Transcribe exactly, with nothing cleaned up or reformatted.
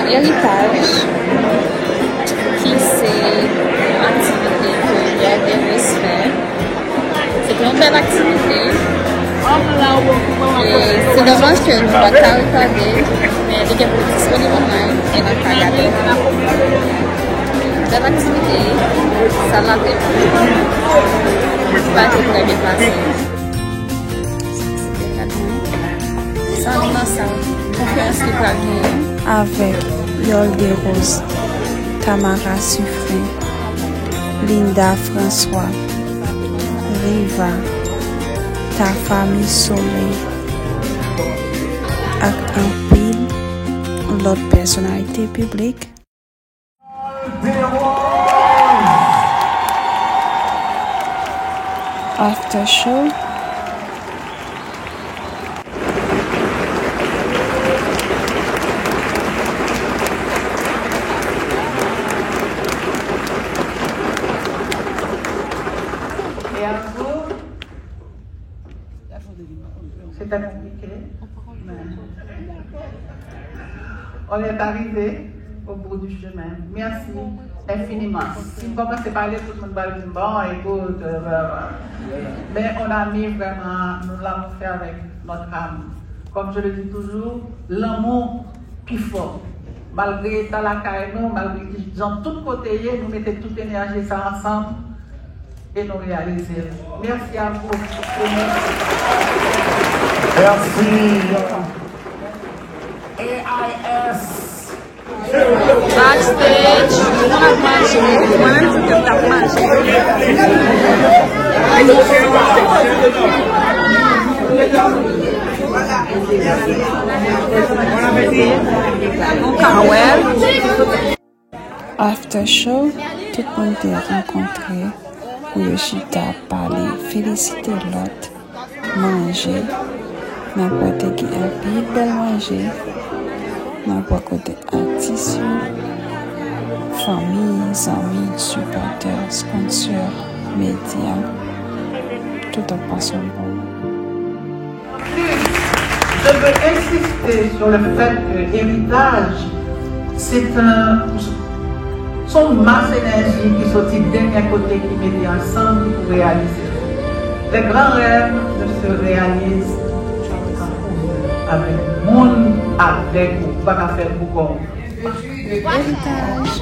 Eritaj, ki se aktivite ke Yèl Dewos fè. Se te yon bèl aktivite. E se domaj ke nou pa t ka rekòde, men li gen pou l disponib online e n ap ka gade l. Bèl aktivite, sal la te plen. Bal te trè byen pase. Sa nou nan sal konferans ki pral genyen. Avèk Yolde Rose, Tamara Suffren, Linda François, Riva, Tafa Miss Soleil, ak anpil lòt pèsonalite piblik. After show. C'était compliqué, mais on est arrivé au bout du chemin. Merci infiniment. Si m kòmanse pale, tout moun pral di m, bon, écoute, euh, euh, euh. Mais on a mis vraiment, nous l'avons fait avec notre âme. Comme je le dis toujours, lanmou pi fò. Malgre eta lakay nou, malgre jan tout kote ye, nou mete tout enèji sa ansanm e nou reyalize l. Mèsi a vou. E mèsi. Mèsi. A I S. Backstage, moun ap manje, mwen menm tou tou m t ap manje. Nou ka wè l. After show, tout moun te rankontre pou yo chita, pale, felisite lòt, manje. N ap wè te gen anpil bèl manje. N ap wè kote atis yo, fanmi, zanmi, sipòtè, sponsor, medya, tout ap pase yon bon moman. En plus, je veux insister sur le fait que Héritage, c'est un, son masse énergie qui sortit dernier côté qui met ensemble pour réaliser. Les grands rêves ne se réalisent qu'avec moun avèk ou, pa ka fè pou kò. Héritage.